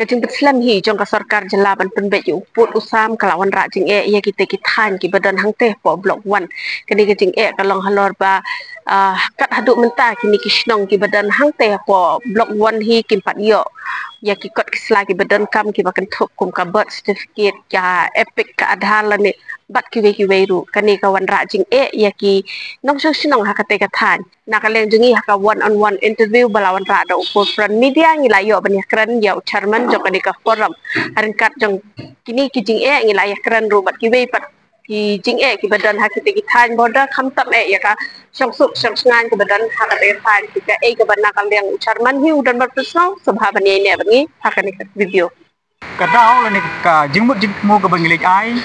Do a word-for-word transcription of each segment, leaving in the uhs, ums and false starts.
Ka jingpynslem hi jong ka sorkar jylla ban pynbeit ïa u pud u sam ka la wanrah jingeh ïa kita ki thaiñ kiba don hangtei hapoh Block One. Kane ka jingeh ka long halor ba, ah, kat haduh mynta kine ki shnong kiba don hangtei hapoh Block One hi kim pat ïoh ïa ki kot ki sla kiba donkam kiba kynthup kum ka birth certificate, ka EPIC, ka Aadhaar lane bad kiwei kiwei ruh. Kane ka wanrah jingeh ïa ki nongshong shnong ha katei ka thaiñ. Na ka liang jong ngi ha ka one on one interview ba la wanrah da u Forefront Media, ngi la ïoh ban ïakren ïa u chairman jong kane ka forum. Ha ryngkat jong kine ki jingeh ngi la ïakren ruh bad kiwei pat ki jingeh kiba don ha kita ki thaiñ border, khamtam eh ïa ka shongsuk shongsaiñ kaba don ha kata ka thaiñ. Kaei kaba na ka liang u chairman hi u don bad pynsngew, sngewbha ban ïaineh bad ngi ha kane ka video. Ka daw lane ka jingmut jingthmu kaba ngi leit ai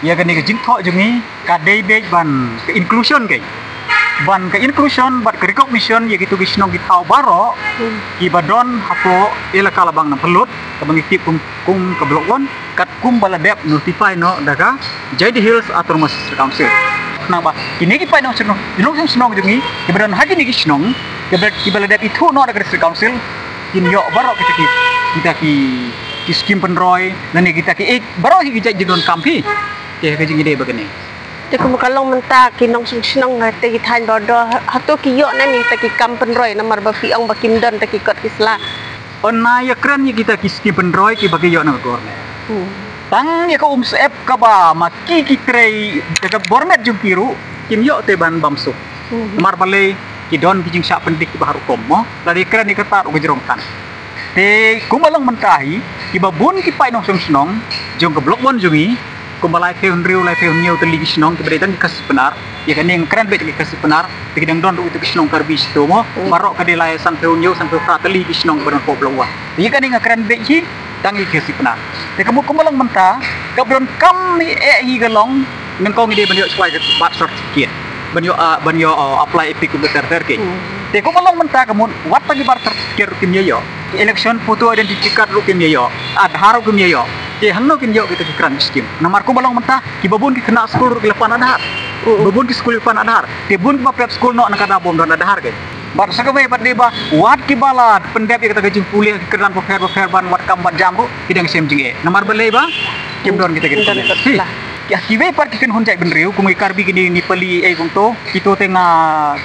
ïa kane ka jingthoh jong ngi ka dei beit ban ka inclusion, kei ban ka inclusion bad ka recognition ïa kitu ki shnong ki thaw baroh kiba don hapoh elaka Labang Namphyllut kaba ngi tip kum, kum ka Block One, katkum ba la dep notify noh da ka Jaintia Hills Autonomous District Council. Naba kine ki paid nongshong shnong, nongshong shnong jong ngi kiba don ha kine ki shnong kiba, kiba la dep ithuh noh da ka District Council, kin ïoh baroh kita ki, kita ki, ki skim pynroi lane kita ki, eh, baroh hi ki jait jingdonkam hi. Te ha ka jingïadei bad kane, te kumba ka long mynta ki nongshong shnong ha kita ki thaiñ border, hato ki ïoh ne em ïa kita ki kam pynroi namar ba phi ong ba kim don kita ki kot ki sla? Ynda ïakren ïa kita ki skim pynroi kiba ki ïoh na ka government, tang ïa ka umsyep kaba ma ki ki trei da ka bor met jong ki ruh kim ïoh te ban bam suk. Namar balei? Ki don ki jingshah pyndik kiba har rukom, mo, lada ïakren ïa kata ruh ka jrong kan. Te kumba long mynta hi, kiba bun ki paid nongshong shnong jong ka Block One jong ngi, kumba laiphew hynriew, laiphew hynñiew tylli ki shnong kiba dei tang ki Khasi Pnar. Ïa kane nga kren beit ki Khasi Pnar, te ki dang don ruh kita ki shnong Karbi shito, mo. Baroh ka dei lai sanphew hynñiew, sanphew phra tylli ki shnong ba don hapoh Block One. Ïa kane nga kren beit hi tang ïa ki Khasi Pnar. Te ka mut kumba long mynta, kaba donkam hi eh hi ka long, nyngkong ngi dei ban ïoh shuwa ka birth certificate, ban ïoh, ah, ban ïoh, ah, apply EPIC kumta ter ter, kei. Te kumba long mynta ka mut wat tang ki birth certificate ruh kim ïoh. Election photo identity card ruh kim ïoh, Aadhaar ruh kim ïoh. Te hangno kin ïoh kita ki grant skim? Namar kumba long mynta kiba bun ki khynnah skul ruh ki la pan Aadhaar. Ba bun ki skul ki pan Aadhaar. Te bun kiba prep skul noh na ka daw bym don Aadhaar, kei. Bad sa kawei pat dei ba wat kiba la pyndep ïa kata ka jingpule ha ki kyrdan bapher bapher ban wad kam wad jam ruh ki dang shem jingeh. Namar balei? Ba kim don kita ki documents. Hi. Ïa kiwei pat ki kynhun jaitbynriew kum ki Karbi, kine, Nepali, ei kumto, kito te nga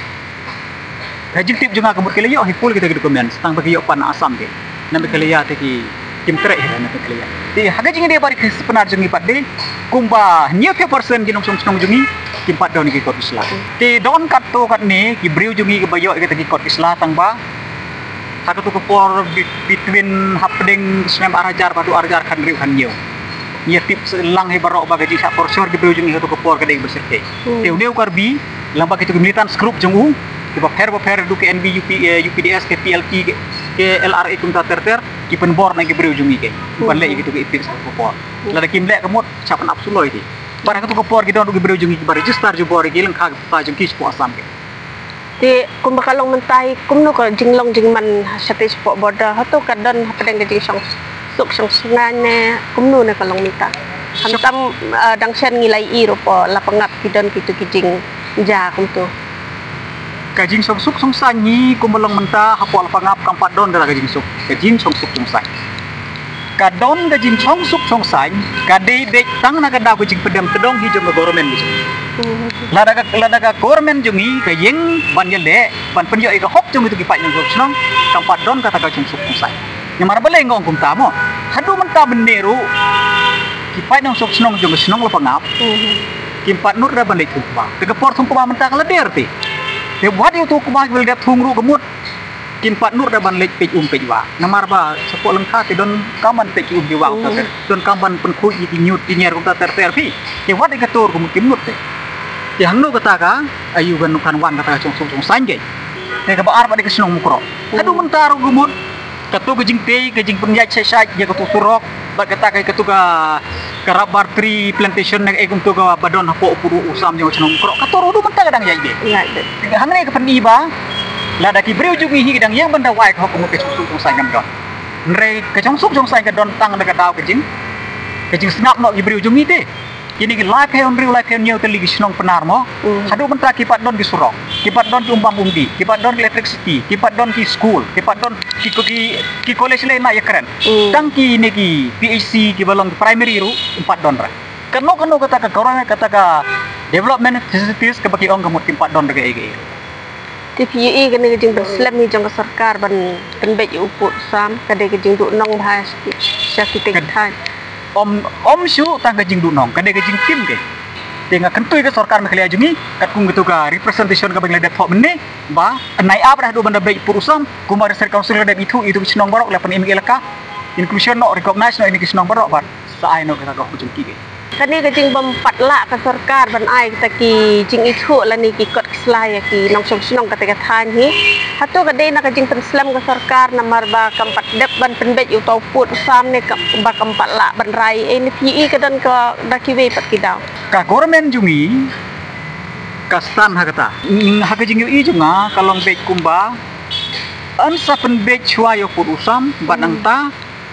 ha jingtip jong nga ka mut ki la ïoh hi full kita ki documents tang ba ki ïoh pan na Assam, kei. Na Meghalaya te ki kim treh hi na Meghalaya. Te ha ka jingïadei bad ki Khasi Pnar jong ngi pat dei kumba hynñiewphew percent ki nongshong shnong jong ngi kim pat don ki kot ki sla. Te don katto katne ki briew jong ngi kiba ïoh kita ki kot ki sla tang ba ha kato ka por be-, between hapdeng snem ar hajar bad ar hajar khathynriew khathynñiew. Ngi ïa tip lang hi baroh ba ka jingshah por shor ki briew jong ngi ha kato ka por ka dei kaba shyrkhei. Te une u Karbi lyngba kito ki militant group jong u kiba pher bapher, haduh ki N B, U P, eh, U P D S, ki P L P, ki L R A kumta ter ter, ki pynbor na ki briew jong ngi, kei ban leh ïa kito ki EPIC ha kato ka por. Lada kim leh ka mut shah pynap suloi, kei. Bad ha kato ka por ki don ruh ki briew jong ngi kiba register jubor ïa ki lyngkha ki pyrthai jong ki shapoh Assam, kei. Te kumba ka long mynta hi, kumno ka jinglong jingman shatei shapoh border? Hato ka don hapdeng ka jingshongsuk shongsaiñ ne kumno ne ka long mynta? Khamtam, ah, dang shen ngi la ïohi ruh hapoh Lapangap ki don kito ki jingjia kumto. Ka jingshongsuk shongsaiñ hi kumba long mynta hapoh Lapangap kam pat don kata ka jingsuk, ka jingshongsuk shongsaiñ. Ka don ka jingshongsuk shongsaiñ ka dei beit tang na ka daw ka jingpyndem tdong hi jong ka government hi jong ngi. Lada ka, lada ka government jong ngi ka ïeng ban ïaleh ban pynïoh ïa ka hok jong kito ki paid nongshong shnong, kam pat don kata ka jingshongsuk shongsaiñ. Namar balei nga ong kumta, mo? Haduh mynta mynne ruh ki paid nongshong shnong jong ka shnong Lapangap kim pat nud ruh ban leit thung kba. Te ka por thung kba mynta ka la der te. Te wat ïa u thung kba kiba la dep thung ruh ka mut kim pat nud ruh ban leit peit um peit wah. Namar ba shapoh lyngkha te donkam ban peit ki um ki wah kumta ter ter. Donkam ban pynkhuid ïa ki ñiut ki ñier kumta ter ter phi. Te wat ïa kato ruh ka mut kim nud te. Te hangno kata ka, aïu kan, kan wan kata ka shongsuk shongsaiñ, kei. Te kaba ar pat dei ka shnong Mukroh. Haduh mynta ruh ka mut kato ka jingtei, ka jingpynïaid shait shait ïa kato surok bad kata ka, kato ka, ka rubber tree plantation ne ei kumto kaba don hapoh u pud u sam jong ka shnong Mukroh, kato ruh haduh mynta ka dang ïaid beit. Ïaid beit. Hangne ka pyni ba lada ki briew jong ngi hi ki dang ïeng ban da wai ka hok ka mut ka shongsuk shongsaiñ kam don. Hynrei ka shongsuk shongsaiñ ka don tang da ka daw ka jing, ka jingsngap noh ki briew jong ngi te. Kine ki laiphew hynriew, laiphew hynñiew tylli ki shnong Pnar mo. Hmm. Haduh mynta ki pat don ki surok, ki pat don ki umbam umdih, ki pat don ki electricity, ki pat don ki school, ki pat don ki, ki, ki college lei na ïakren. Hmm. Tang kine ki P H C kiba long primary ruh ym pat don re. Kano kano kata ka corona, kata ka development facilities kaba ki ong ka mut kim pat don re kaei kaei. Te phi ïohi kane ka jingpynslem hi jong ka sorkar ban pynbeit ïa u pud u sam ka dei ka jingduhnong bha sha ki, sha ki teng thaiñ. Ym, ym shu tang ka jingduhnong, ka dei ka jingtim kei. Te nga kyntu ïa ka sorkar Meghalaya jong ngi, katkum kito ka representation kaba ngi la dep thoh mynne, ba nai ap re haduh ban da beit pud u sam, kumba District Council ka dep ithuh ïa kito ki shnong baroh, la pynim ïa ka elaka, inclusion noh, recognize noh ïa kine ki shnong baroh, bad sa ai noh kata ka hok jong ki. Kane ka jingbym pat lah ka sorkar ban ai kata ki jingithuh lane ki kot ki sla ïa ki nongshong shnong kata ka thaiñ hi. Hato ka dei na ka jingpynslem ka sorkar namar ba kam pat dep ban pynbeit ïa uto u pud u sam ne ka, ba kam pat lah ban rai ei ne phi ïohi ka don ka da kiwei pat ki daw. Ka government jong ngi ka san ha kata. Mm, ha ka jingïohi jong nga ka long beit kumba yn sa pynbeit shuwa ïa u pud u sam bad nangta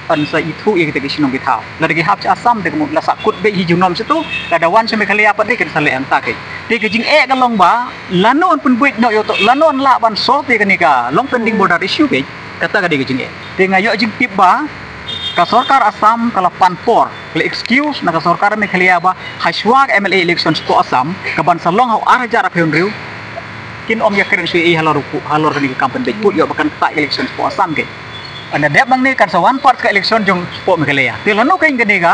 yn sa ithuh ïa kita ki shnong ki thaw. Lada ki hap sha Assam te ka mut la sah kut beit hi junom sha tu, lada wan sha Meghalaya pat te kin sa leh hangta kei. Te ka jingeh ka long ba lano yn pynbeit noh ïa uto, lano yn lah ban solve ïa kane ka long pending border issue kei. Kata ka dei ka jingeh. Te nga ïoh jingtip ba ka sorkar Assam ka la pan por, ka la excuse na ka sorkar Meghalaya ba ha shuwa ka M L A election shapoh Assam ka ban sa long ha u ar hajar arphew hynriew kin ym ïakren shuh ei halor u, halor kane ka kam pynbeit pud ïoh ba kan ktah election shapoh Assam kei. Hynda dep nangne kan sa wan pat ka election jong shapoh Meghalaya. Te lano keiñ kane ka,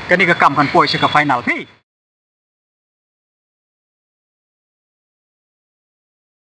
kane ka kam kan poi sha ka final phi.